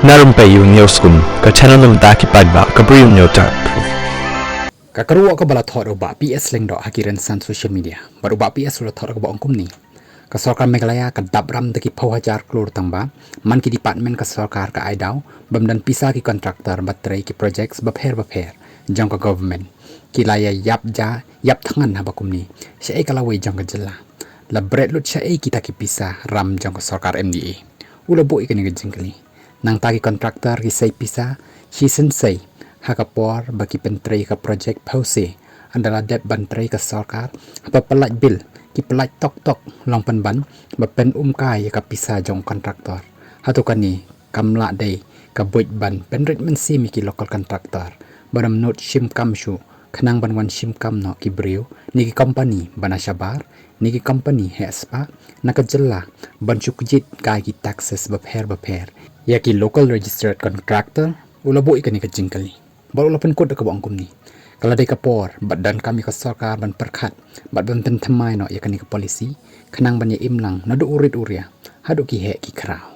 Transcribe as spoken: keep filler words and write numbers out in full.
Na rympei ïa u News Kum, ka channel na bynta ki paidbah, ka briew News Tech. Ka kyrwoh kaba la thot u Bah P S Lyngdoh ha ki rynsan social media. Bad u Bah P S u la thot kaba ong kumne: Ka sorkar Meghalaya ka dap ram da ki phew hajar klur tang ba man ki department ka sorkar ka ai daw bym don pisa ki contractor ba trei ki projects bapher bapher jong ka government. Ki la ïa ïap ja ïap thngan haba kumne. Shaei ka lawei jong ka jylla? La bret lut shaei kita ki pisa ram jong ka sorkar M D A? U la buh ïa kane ka jingkylli. Nangta ki contractor ki sei pisa shisien sei ha ka por ba ki pyntrei ka project phewse. Ynda la dep ban trei ka sorkar haba pyllait bill, ki pyllait tok tok long pynban ba pynumkai ïa ka pisa jong contractor. Hato kane kam lah dei ka buit ban pynrit mynsiem ïa ki local contractor ba ym nud shim kam shuh khnang ban wan shim kam noh ki briew ne ki company ba na shabar ne ki company heh spah na ka jylla ban shu kjit kai ki taxes bapher bapher ïa ki local registered contractor? U la buh ïa kane ka jingkylli bad u la pynkut da kaba ong kumne: Ka la dei ka por bad donkam ïa ka sorkar ban pyrkhat bad ban pynthymmai noh ïa kane ka policy khnang ban ïa im lang naduh u rit u ria haduh ki heh ki khraw.